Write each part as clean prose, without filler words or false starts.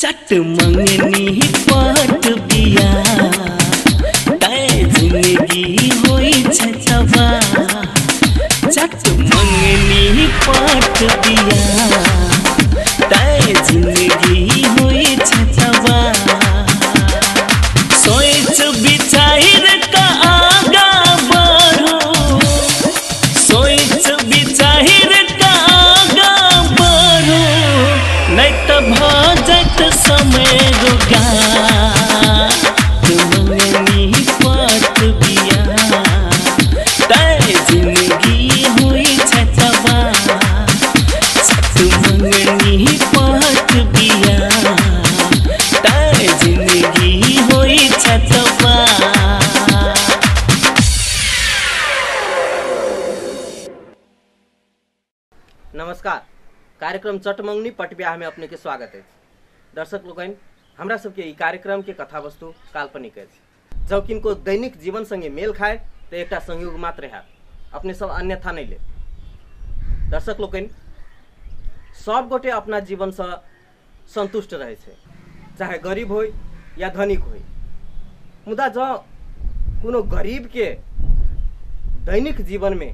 चट मंगनी पट बिया तै जिंदगी होई छै तबाह। चट मंगनी पट बिया तै जिंदगी होई छै तबाह। सोच विचार का आगा बढ़ो, सोच विचार का आगा बढ़ो, नहीं तो भ जात समय रोगा। मंगनी पट बिया तै जिंदगी होई छै तबाह। चट मंगनी पट बिया तै जिंदगी होई छै तबाह। नमस्कार, कार्यक्रम चटमंगनी पट ब्याह में अपने के स्वागत है। दर्शक लोकनि, हमरा सबके ई कार्यक्रम के कथा वस्तु काल्पनिक अछि। जब किनको दैनिक जीवन संगे मेल खाए तो एकटा संयोग मात्र हैत, अपने सब अन्यथा नहीं ले। दर्शक लोकनि, सब गोटे अपना जीवन से संतुष्ट रहे छै, चाहे गरीब हो या धनिक हो। मुदा जँ कोनो गरीब के दैनिक जीवन में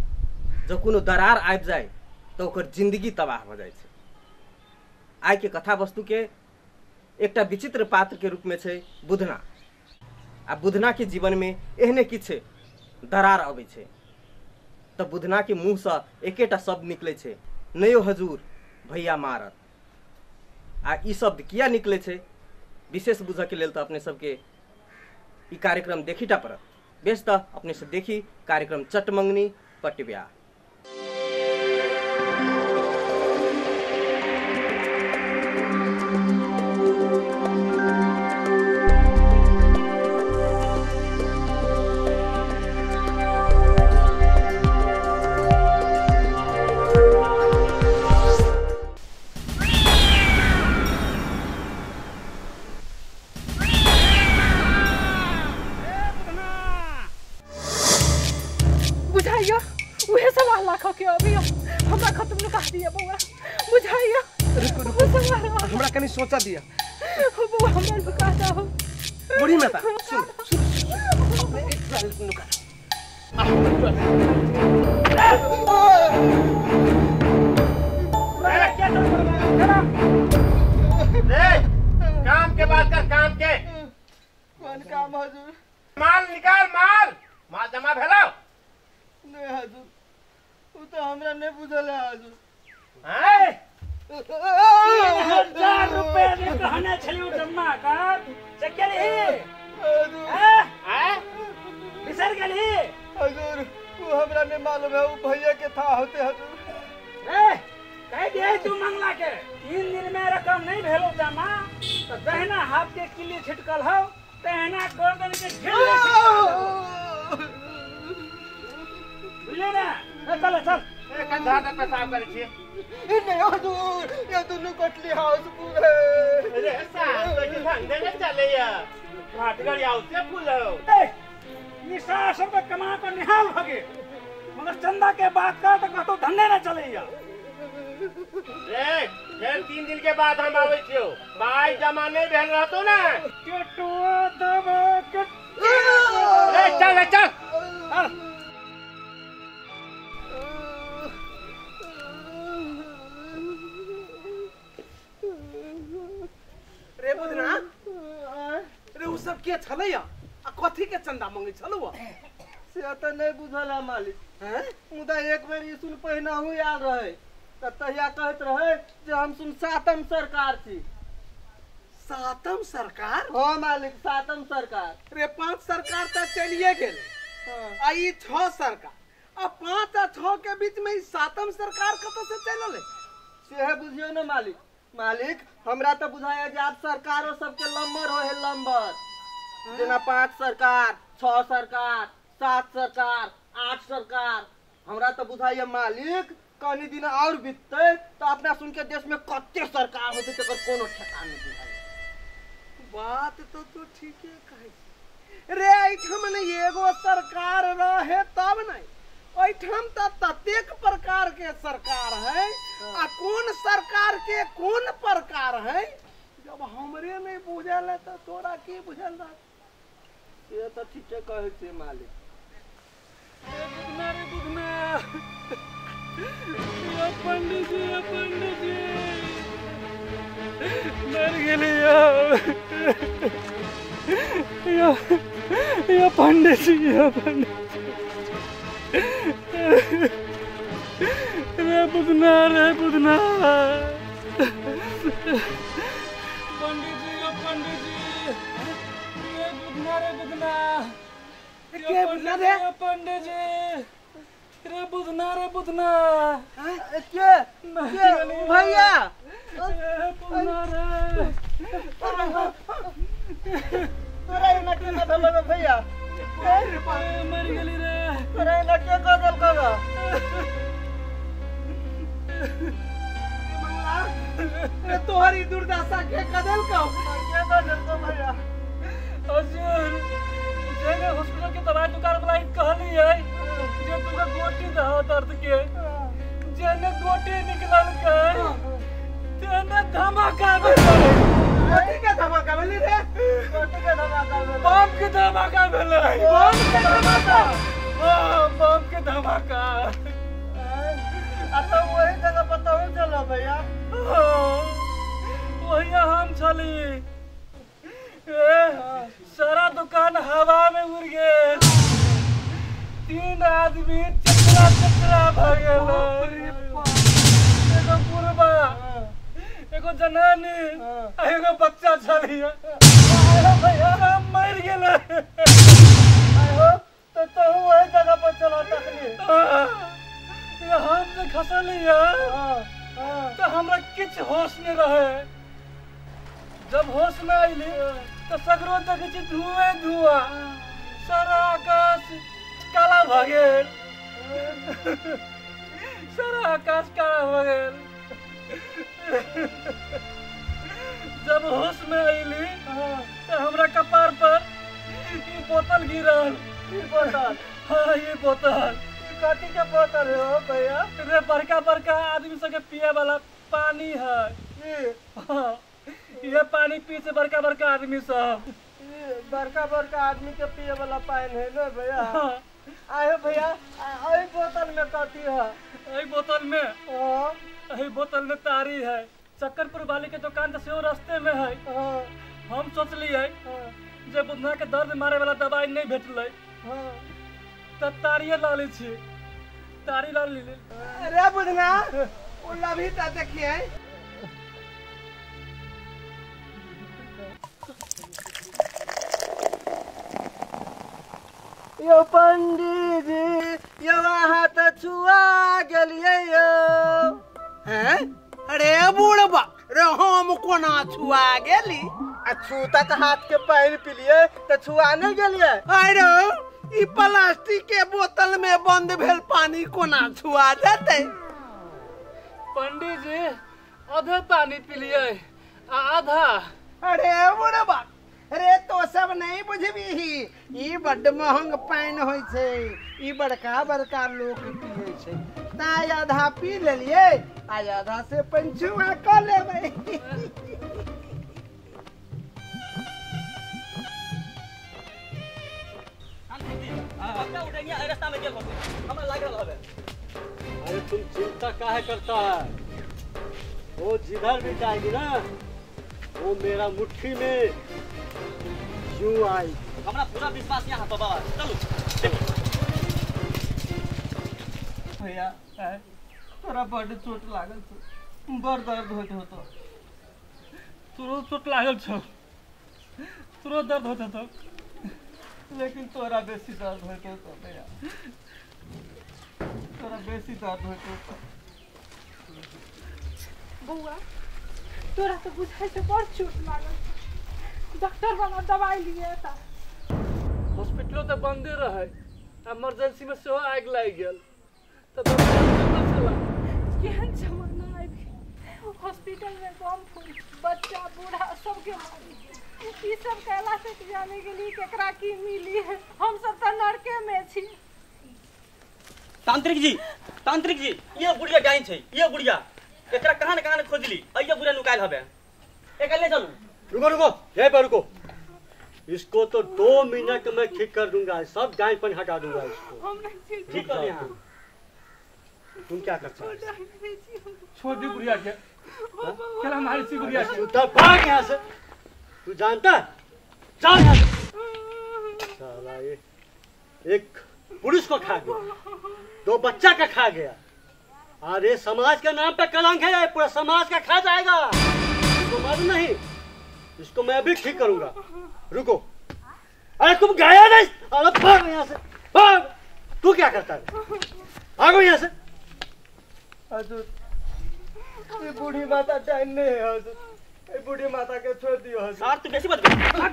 जँ कोनो दरार आबि जाए तो ओकर जिंदगी तबाह हो जाइ छै। आइ के कथा वस्तु के एकटा विचित्र पात्र के रूप में छै बुधना। आ बुधना के जीवन में एहने किछु दरार अबै छै तऽ बुधना के मुँह से एकेटा शब्द निकलै छै, नयो हजूर भैया मारत। आ ई शब्द किया निकलै छै विशेष बुझऽ के लेल तऽ अपने सबके ई कार्यक्रम देखीटा पड़त। बेस तऽ अपने सब देखी कार्यक्रम चटमंगनी पट ब्याह। बुझाइया उहे 1.25 लाख के अभी हमरा खत्म न कर दिया बउआ। बुझाइया रुको रुको, हमरा कनी सोचा दिया बउआ, हमरा लुका दो बूढ़ी माता। सुन सुन सुन, लुका काम के बात कर, काम के। कौन काम हजूर? माल निकाल, माल माल जमा भेलो नहीं हजूर, वो तो हमरा नहीं बुझल है हजूर। हैं 3000 रुपए ने कहने छलियो जमा कर से गेली हैं, हैं बिसर गेली हजूर। वो हमरा नहीं मालूम है, वो भैया के था होते हजूर। ए कह दिए तू मंगला के 3 दिन में रकम नहीं भेलो जमा तो दहना हाथ के किली छिटकल हो तहना गर्दन के झिल्ली छिटकल। बुझले ना? चल चल, कंधा पे पेशाब करे छी। नहीं हजूर, ये दोनों कटली हाउस पूरे। अरे साहब तो धंधे में चले या घाटगढ़ आवते फूल हो। ए ई सास सब कमा के निहाल भगे, मगर चंदा के बात कर तो कहतो धंधे ना चले या। रे फिर 3 दिन के बाद हम आवे छियो, भाई जमा नहीं भेल रहतो ना के टो दबो के। रे चल चल चल। रे बुधना, रे उ सब के छलैया आ कथी के चंदा मंगै छलौ? से तऽ नहीं बुझल है मालिक। हैं? मुदा एक बेर ई सुन पहिनहु आयल रहे तऽ तहिया कहैत रहे जे हम सुन 7म सरकार छी। 7म सरकार? हाँ मालिक, 7म सरकार। रे 5 सरकार तऽ चलिए गेल आ ई 6 सरकार, आ 5 आ 6 के बीच में ई 7म सरकार कतऽ से चलल? सेहे बुझियौ ने मालिक। मालिक हमरा तऽ बुझाया जे आब सरकारो सबके लम्बर हो है लम्बर, जेना 5 सरकार, 6 सरकार, 7 सरकार, 8 सरकार। हमरा तऽ बुझाइया मालिक कनी दिन और बीतते तो अपना सुन के देश में कते सरकार होते तकर कोनो ठेकान नहीं बुझाइया। बात तो तू ठीके कहै छी रे। एहिठाम ने एगो सरकार रहे तब नहीं, एहिठाम तऽ ततेक प्रकार के सरकार है आ कौन सरकार के कौन प्रकार है जब हमरे नहीं बुझल है तो तोरा की बुझल रह। से तो ठीके कहै छै मालिक। बुधना रे बुधना, यो पंडित जी, यो पंडित जी मर गेली यो, यो यो पंडित जी, यो पंडित जी रे बुधना रे बुधना, पंडित जी यो पंडित जी रे बुधना रे बुधना, के बुधना रे पंडित जी रे बुधना रे बुधना, के के भैया रे बुधना रे, तोरा एना केना भेलो रे भैया? मर गेली रे। तोरा एना के कह देलकौ ग? मंगला रे तोहरी दुर्दशा के कह देलकौ? के कह देलकौ भैया? हजूर जेने हॉस्पिटल के दवाई दुकान वाला कहली है जे तुका गोटी दहो दर्द के, जेने गोटी निकलल के तेने धमाका भेलै। गोटी के धमाका भेलै रे? गोटी के धमाका भेलै, बम के धमाका भेलै, बम के धमाका, हां बम के धमाका। आ तो वही जगह पर तो चलो भैया। वही हम छली, सारा दुकान हवा में उड़ गेल, 3 आदमी चकरा चकरा भ गेल, एगो बुढ़बा, एगो जनानी, एगो बच्चा छली, मर गेल। तो तू वही जगह पर चला तखनी? हम जे खसली तो हमरा किछु होश नहीं रहे। जब होश में अली तो सगरो देखै छी धुएं धुआं, सारा आकाश काला भ गेल, सारा आकाश काला भ गेल। जब होश में अली तो हमरा कपार पर ई बोतल गिरल। ई बोतल? हाँ ई बोतल। कथी के बोतल है भैया? रे बड़का बड़का आदमी सबके पिए वाला पानी है। हाँ ये पानी पी से बड़का बड़का आदमी सब, बड़का बड़का आदमी के पिए वाला पानी है ना भैया? आयो भैया, एहि बोतल में कथी है? एहि बोतल में, एहि बोतल में तारी है। चक्करपुर वाले के दुकान तो सेहो रास्ते में है। हम सोचलिए जे बुधना के दर्द मारे वाला दवाई नहीं भेटलै तो तारिये ला लै छी, तारी ला ली। अरे बुधना ओ लभी ता देखिए। यो पंडित जी यो हाथ छुआ गेलियै यो। हैं? अरे बुढ़बा रे हम कोना छुआ गेली? आ छूता के हाथ के पानि पिलियै त छुआ नहीं गेलियै। अरे ई प्लास्टिक के बोतल में बंद भेल पानी कोना छुआ जेतै? पंडित जी आधा पानी पिलियै आ आधा। अरे बुढ़बा अरे तो सब नहीं बुझबीही, ई बड्ड महंग पानि होइ छै, ई बड़का बड़का लोक पियै छै, ताय आधा पी लेलियै आ आधा से पंचुआ कऽ लेबै। अरे तुम चिंता काहे करता है? वो जिधर भी जाएगी ना वो मेरा मुट्ठी में यूं आई। हमरा पूरा विश्वास यहाँ पर बाबा। चलू भैया तोरा बड्ड चोट लागल छौ, बड़ दर्द होइत होतो। तोरो चोट लागल छौ, तोरो दर्द होइत होतो, लेकिन तोरा बेसी दर्द होइत होतो भैया, तोरा बेसी दर्द होइत होतो। बौआ तोरा तो बुझाइ छै बड़ चोट लागल, डॉक्टर वाला दवाई लिए ता। हॉस्पिटलो तो बंदे रहे, इमरजेंसी में सेहो आगि लागि गेल त डॉक्टर केहन जमाना आबि गेल, हॉस्पिटल में बम फूट, बच्चा बूढ़ा सबके मारी। ई सब कैला से जाने गेली केकरा की मिली है, हम सब त नरके में छी। तांत्रिक जी, तांत्रिक जी, ये बुढ़िया डाइन छै, ये बुढ़िया एकरा कहाँ न कहाँ न खोजली, अइये बुढ़िया नुकायल हबे, एकरा ले चलू। रुको रुको, यहीं पर रुको। इसको तो 2 मिनट में ठीक कर दूंगा, सब गाय पर हटा दूंगा इसको। ठीक कर यहाँ। तुम क्या करते हो? छोड़ दी बुढ़िया के, चल हमारी सी बुढ़िया के। तू भाग यहाँ से, तू जानता है, चल यहाँ से। साला ये एक पुरुष को खा गया, 2 बच्चा का खा गया। अरे समाज के नाम पे कलंक है, पूरा समाज का खा जाएगा। इसको मालूम नहीं, इसको मैं भी ठीक करूंगा। रुको, अरे तुम गया नहीं, अरे भाग यहाँ से, भाग। तू क्या करता है? भागो यहाँ से। हजूर, ये बूढ़ी माता डाइन नहीं है हजूर, ये बूढ़ी माता के छोड़ दियो हजूर। सार तू बेसी बात कर,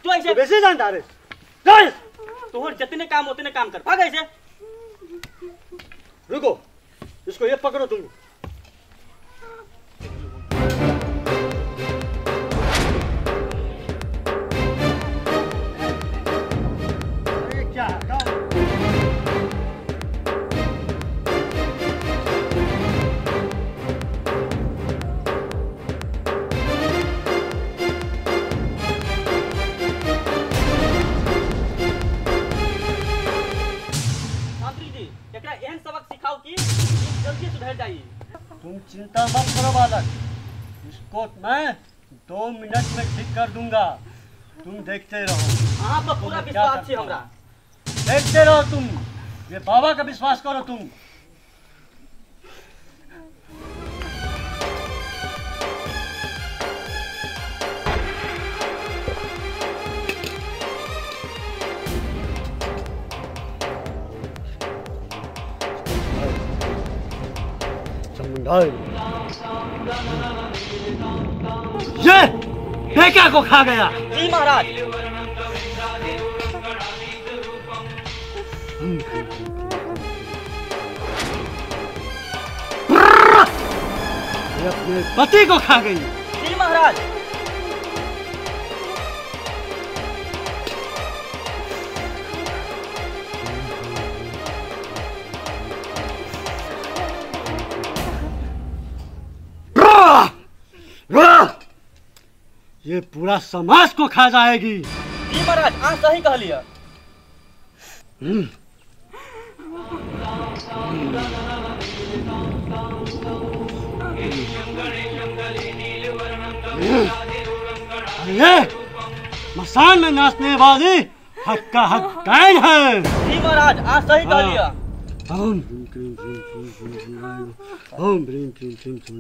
तू ऐसे बेसी जानता है। चल, तोहर जितने काम उतने काम कर, भाग ऐसे। रुको, इसको ये पकड़ो तुम। अरे क्या तुम चिंता मत करो बालक, इसको मैं 2 मिनट में ठीक कर दूंगा। तुम देखते रहो। आप पूरा विश्वास है हमरा। देखते रहो तुम, ये बाबा का विश्वास करो तुम। ये बेका को खा गया। जी महाराज। ये अपने पति को खा गई। जी महाराज। ये पूरा समाज को खा जाएगी। जी महाराज, आप सही कह लिया। ये मसान में नाचने वाली हक का हक डाइन है। जी महाराज, आप सही कह लिया। ओम ह्रीं क्लीं क्लीं क्लीं क्लीं, ओम ह्रीं क्लीं क्लीं क्लीं।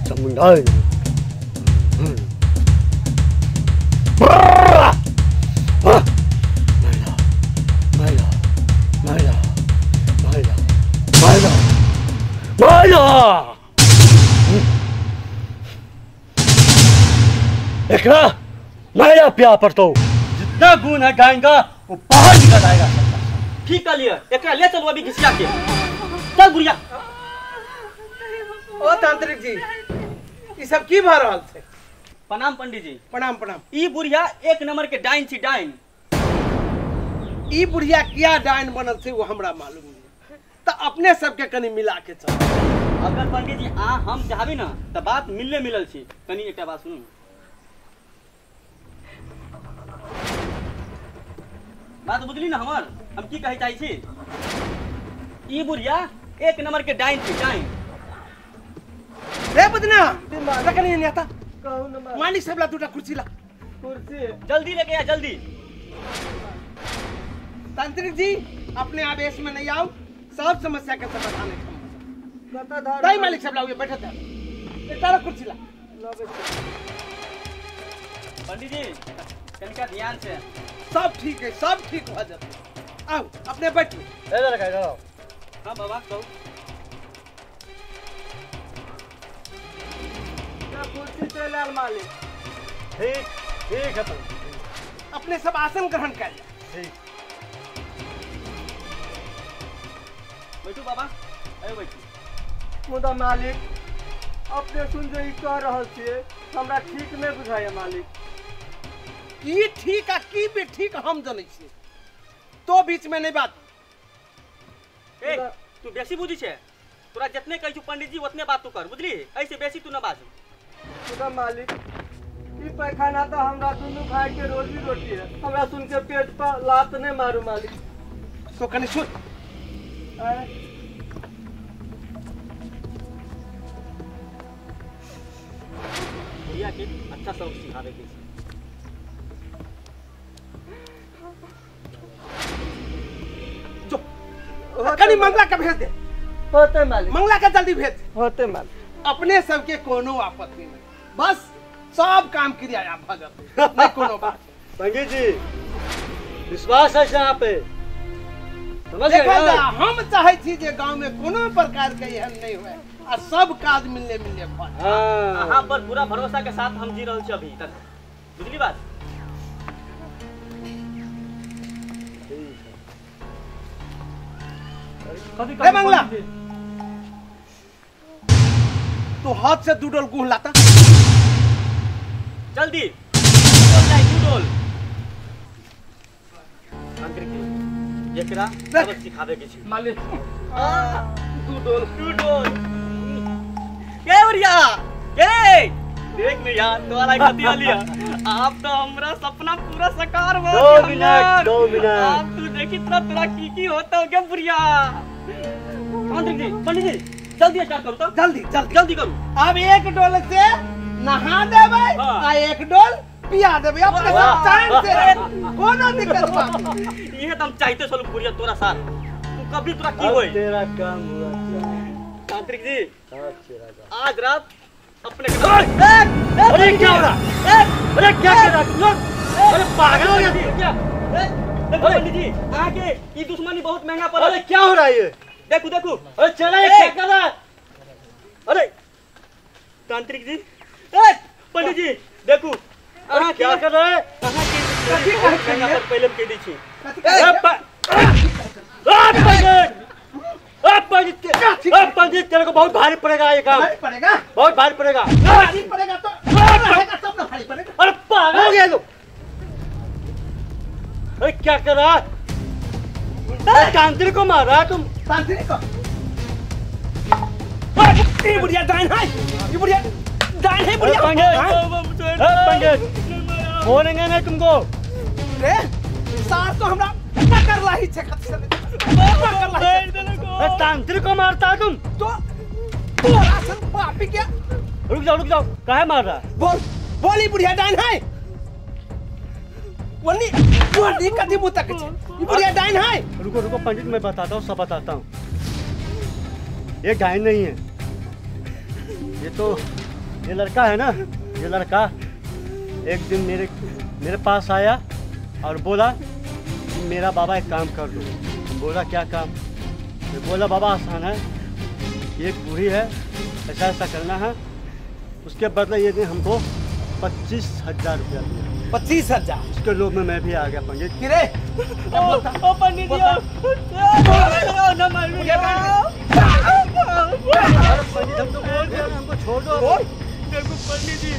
चामुंडाई। मैला मैला मैला मैला मैला मैला। एकरा मैला प्या पर तो जितना गुण है गाय का वो बाहर निकल आएगा। ठीक कर लिया, एकरा ले चलो अभी घिसिया के। चल बुढ़िया। ओ तांत्रिक जी, ई सब की भ रहल छै? प्रणाम पंडित जी। प्रणाम प्रणाम। ई बुढ़िया एक नंबर के डाइन छी, डाइन। ई बुढ़िया किया डाइन बनल छै वो हमरा मालूम नहीं, त अपने सबके कनी मिला के चल। अगर पंडित जी आ हम चाहबी ना त बात मिलले मिलल छी। कनी एकटा बात सुनू, बात बुझली ना हमर, हम की कहै चाहै छी? ई बुढ़िया एक नंबर के डाइन छी, डाइन। रे बुदना, कनी नहीं आता। मालिक साहब ला दूटा कुर्सी ला। कुर्सी जल्दी लेके आ, जल्दी। तांत्रिक जी, अपने आवेश में नहीं आओ, सब समस्या के समाधान है। नहीं मालिक साहब लाओ, बैठे थे। एक कुर्सी ला। पंडित जी कनिका ध्यान से। सब ठीक है, सब ठीक हो जाता। आओ अपने बैठो। इधर इधर आओ। हाँ बाबा कहू। कुर्सी से लाल मालिक। ठीक ठीक है, अपने सब आसन ग्रहण कर लिया। ठीक बैठू बाबा, अरे बैठू। मुदा मालिक अपने सुन जो ई कह रहल छियै हमरा ठीक नहीं बुझाइए मालिक। की ठीक आ की भी ठीक हम जनै छियै, तो बीच में नहीं बात। ए तू बेसी बुझी छे, तोरा जितने कहै छु पंडित जी उतने बात तू कर, बुझली? ऐसे बेसी तू न बाजू। खुदा मालिक ई पैखाना तो हमरा दुनू भाई के रोजी रोटी है, हमरा सुन के पेट पर लात नहीं मारू मालिक। तो कनी सुन, बुढ़िया के अच्छा सबक सिखावे के। जो कनी मंगला के भेज दे। होते मालिक, मंगला के जल्दी भेज। होते मालिक। अपने सबके कोनो आपत्ति नहीं, बस सब काम क्रिया आप भ जाते, नहीं कोनो बात। पंडित जी विश्वास है यहाँ पे, समझ गए? हम चाहे छी जे गांव में कोनो प्रकार के एहन नहीं हुए आ सब काज मिलने मिलने भ। हां अहाँ पर पूरा भरोसा के साथ हम जी रहल छी अभी तक, बुझली बात? रे मंगला तू हाथ से दू डोल गुह लाता जल्दी, दू डोल। तांत्रिक जी एकरा सबक सिखावे के छै मालिक। दू डोल, दू डोल। के बुढ़िया के देख ने यार तोरा कथी लिया, आप तो हमरा सपना पूरा साकार भ 2 मिनट, 2 मिनट। आप तू देखी तोरा तोरा की की होता हो के बुढ़िया। तांत्रिक जी पंडित जी जल्दी स्टार्ट करू तो, जल्दी जल्दी जल्दी करू। अब एक डोल से नहा देबै आ एक डोल पिया देबै, अपने सब टाइम से कोनो दिक्कत बात नहीं। इहे त हम चाहते छलु बुढ़िया तोरा साथ, तू कभी तोरा की होई। तेरा काम हुआ तांत्रिक जी। आज आज रात अपने अरे क्या हो रहा? अरे क्या कर रहा तुम लोग? अरे पागल हो गया क्या? देखो पंडित जी आके ई दुश्मनी बहुत महंगा पड़ा। अरे क्या हो रहा है ये? देखो देखो, अरे चला ये क्या कर रहा है? अरे तांत्रिक जी, ए पंडित जी देखो अरे क्या कर रहा है? अहाँ के बहुत महंगा पर पहले कह दै छी। अरे पंडित तेरे को बहुत भारी पड़ेगा ये काम। भारी पड़ेगा, बहुत भारी पड़ेगा। भारी पड़ेगा तो रहेगा तब ना भारी पड़ेगा। अरे पागल हो गया लोग। अरे क्या कर रहा है? तांत्रिक को मार रहा है तुम। तांत्रिक को? ये बुढ़िया डाइन है, ये बुढ़िया डाइन है बुढ़िया। पंडित छोड़ेंगे नहीं तुमको। रे सार तो हमरा पकड़ ला ही छे पकड़ ला ही। तांत्रिक को मारता है तुम तो तोरा सन पापी क्या? रुक जाओ रुक जाओ, काहे मार रहा है? बोल बोली बुढ़िया डाइन है। वनी वनी कथी मुंह तक छे? ई बुढ़िया डाइन है। रुको रुको पंडित मैं बताता हूँ, सब बताता हूँ। ये डाइन नहीं है, ये तो ये लड़का है ना, ये लड़का एक दिन मेरे मेरे पास आया और बोला कि मेरा बाबा एक काम कर दो। बोला क्या काम? मैं बोला बाबा आसान है, ये एक बूढ़ी है, ऐसा ऐसा करना है, उसके बदले ये दिन हमको 25,000 रुपया दिया। 25,000? उसके लोभ में मैं भी आ गया पंडित। किरे ओ पंडित जी पंडित हम तो बोल रहे हैं, हमको छोड़ दो। देखो पंडित जी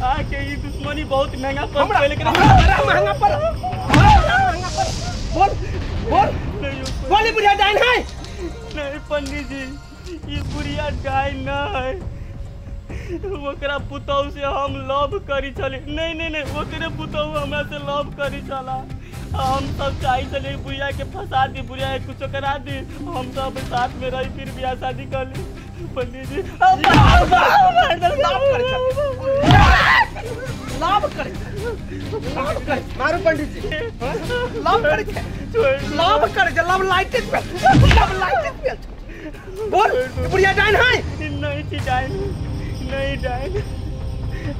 आके ये दुश्मनी बहुत महंगा पड़, लेकिन महंगा पड़, महंगा पड़। बोल बोल बोली बुढ़िया डाइन है। नहीं पंडित जी ये बुढ़िया डाइन न है, ओकरा पुतहु से हम लव करी चली। नहीं नहीं नहीं, ओकरे पुतहु हमरा से लव करी चला। हम सब चाहे चले बुढ़िया के फंसा दी, बुढ़िया के कुछ करा दी, हम सब साथ में रही फिर ब्याह शादी कर ली। पंडित जी लाभ करे, लाभ करे, मारू पंडित जी लाभ करे, लाभ करे, लव लाइट पे, लव लाइट पे। बोल बुढ़िया डाइन है। नहीं थी डाइन, नहीं डाइन।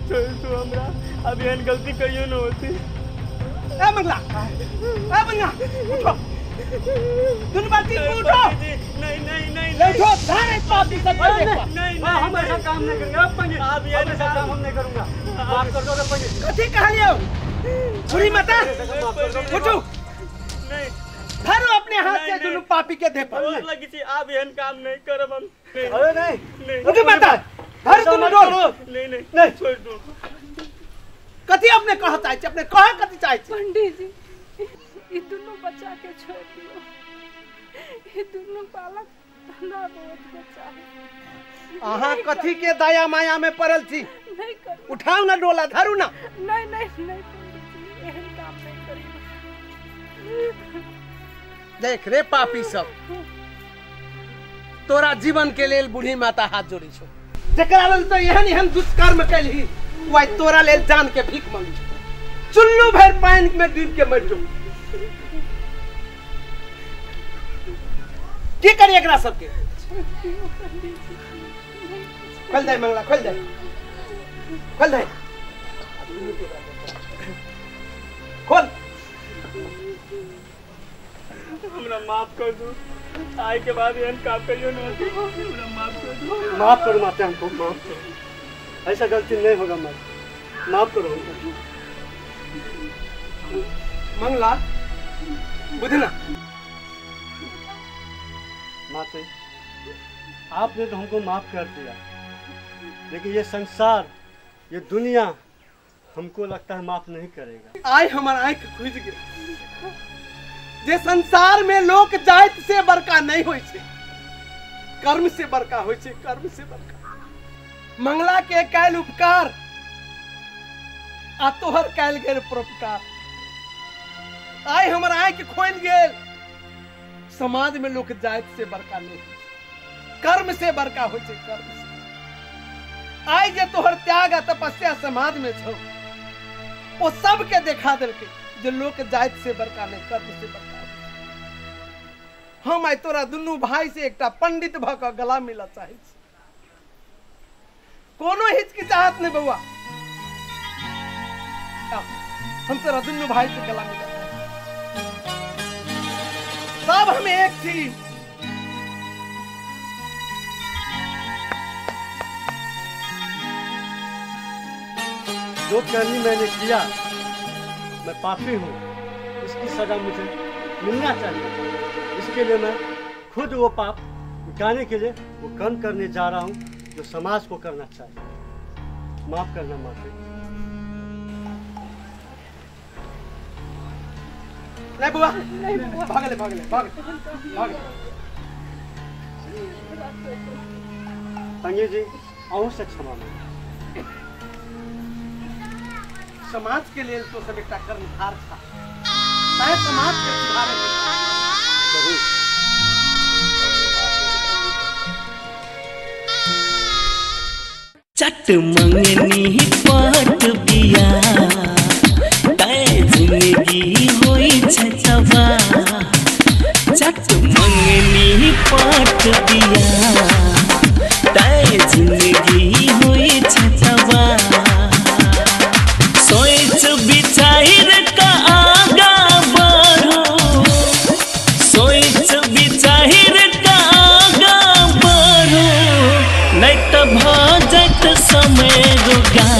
छोड़ तू हमरा, अब एहन गलती कहियो न होती। ए मंगला, ए मंगला उठो, दुन बाती उठो। नहीं नहीं नहीं नहीं उठो, धारे पापी सब। नहीं नहीं हम ऐसा काम नहीं करेंगे पंडित, आप ऐसा काम हम नहीं करूंगा। माफ कर दो पंडित। कथी कहलियो? बुढ़ी माता उठो। नहीं धरो अपने हाथ से दुनू पापी के दे पर। लगी छी आप एहन काम नहीं करब हम। अरे नहीं नहीं उठो माता, धर दुनू डोर। नहीं नहीं नहीं छोड़ दो। कथी अपने कह चाहै छी? अपने कह कथी चाहै छी? पंडित जी ई दुनू बच्चा के छोड़ दियो, ई दुनू बालक ना बहुत चाही। अहाँ कथी के दया माया में पड़ल छी? नहीं करू। उठाऊ ना डोला, धरू ना। नहीं नहीं नहीं पंडित जी, एहन काम नहीं करियो। देख रे पापी सब, तोरा जीवन के लेल बूढ़ी माता हाथ जोड़ी छौ। जकरा लेल तो एहन एहन दुष्कर्म कैलही, वह तोरा लेल जान के भीख मांगी छौ। चुल्लू भर पानी में डूब के मर जो। की करी एकरा सबके? खोल दे मंगला, खोल दे, खोल दे, खोल। हमरा माफ कर दू, आय के बाद एहन काम करियो ना। हमरा माफ कर दू। माफ करो माता, हमको माफ करो, ऐसा गलती नहीं होगा। माफ माफ करो हमको। मंगला बुझना माते, आपने तो हमको माफ कर दिया, लेकिन ये संसार, ये दुनिया हमको लगता है माफ नहीं करेगा। आय हमार आँख खुज गई जे संसार में लोग जात से बड़का नहीं होय छे, कर्म से बड़का होय छे, कर्म से बड़का। मंगला के कैल उपकार आ तोहर कैल गेल परोपकार। आय हमर आँख खोल गेल। समाज में लोग जात से बड़का नहीं होय छे, कर्म से बड़का होय छे, कर्म से। आय जे तोहर त्याग आ तपस्या समाज में छौ, ओ सबके देखा देलकै जे लोक जात से बड़का नहीं, कर्म से बड़का। हम आइ तोरा दुनू भाई से एकटा पंडित भ क गला मिलऽ चाहै छी। कोनो हिचकिचाहट नहीं बउआ, हम तोरा दुनू भाई से गला मिलऽ चाहै छी। सब हम एक छी। जो करनी मैंने किया, मैं पापी हूँ, इसकी सजा मुझे मिलना चाहिए। इसके लिए मैं खुद वो पाप मिटाने के लिए वो कर्म करने जा रहा हूँ जो समाज को करना चाहिए। माफ करना माफी। नहीं बुआ, भाग ले, भाग ले, भाग भाग। पंडित जी, अहूँ से क्षमा मांगो। समाज के लेल तो सब एकटा कर्मधार था, ताहि समाज के सुधारे के। चट मंगनी पट बिया तै जिंदगी होई छै तबाह। चट मंगनी पट बिया तै जिंदगी होई छै तबाह। सोच विचार का आगा बढ़ो, सोच विचार का आगा बढ़ो, नहीं तो भ जात समय रोगा।